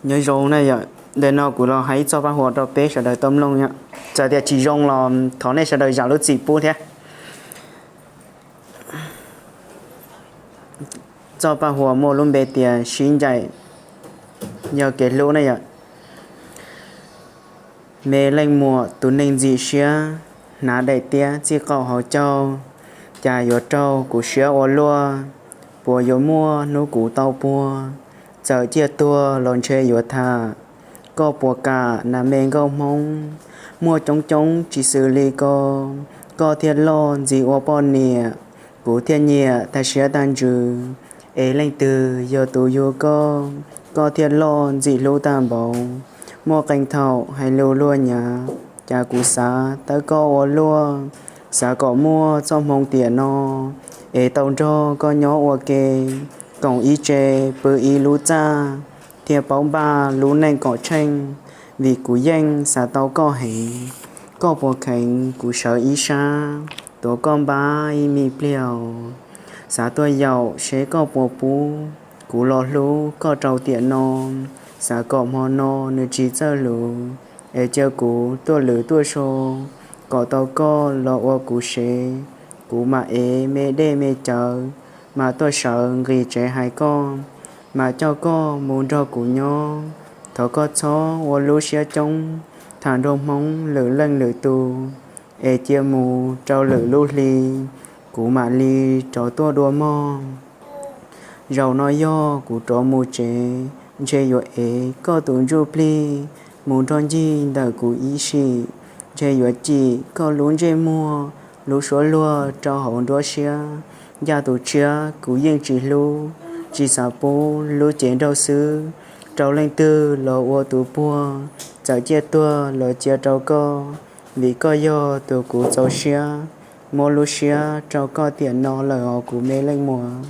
Nyob zoo na yom, ntawm no kuv los hais ib txoj paj huam rau peb sawv daws tau mloog yom. Txawm tias tsis zoo los thov nej sawv daws zam lub txim pub thiab. Txoj paj huam muaj lub npe tias sib ncaim yog kev hlub na yom. Me leej muam tus neeg ntxim siab, hnav daim tiab txij qaum hauv caug, cas yuav raug kuv siab ua luaj, puas yuav muaj hnub kuv tau puag, txawm ciaj tuag los ntshe yuav tham. Koj puas kam nas me nkauj Hmoob, muaj coob coob tsis xws li ko, koj thiaj loj ntxim ua poj niam, kuv thiaj nyiam tag siab tag ntsws, es leej twg yog tus yug koj, koj thiaj loj ntxim hlub tag npaum, muaj qee thaum hais lus luag nyav, cas kuv xav tawb koj ua luaj, xav kom muaj txoj hmoo tiam no, es tau nrog koj nyob ua ke, koom ib tse pw ib lub txaj, thiaj paub npaj lub neej kom tsheej, vim kuv yeej xav tau koj heev, koj puas kheev kuv sawv ib sab, tuav koj npab ib me pliag, xav tuaj yaum seb koj puas pub, kuv los hlub koj rau tiam no, xav kom hmo no nws tsis txawj luv, es cia kuv tuaj lwm tuaj so, kom tau koj los ua kuv sev, kuv mam ev me dej me cawv, mam tuaj sawv nqis tsev hais koj, mam coj koj mus nrog kuv nyob, thov koj txhob ua lub siab coob, tham nrog Hmoob lwm leej lwm tus, es cia mus rau lwm lub hli, kuv mam li rov tuaj dua mog. Zaum no yog kuv rov mus tsev, ntshe yuav ev koj tus ntsuj plig mus nrog ncig ntawm kuv ib sim, ntshe yuav cim koj lub ntsej muag, lub suab luag rau hauv nruab siab, ncaj tus tshiab kuv yeej tsis hlub, tsis xav pub lub cev nraug xwb rau leej twg los ua tus puag, txawm ciaj tuag los cia rau koj, vim koj yog tus kuv txaus siab, muab lub siab rau koj tiam no lawm os kuv me leej muam.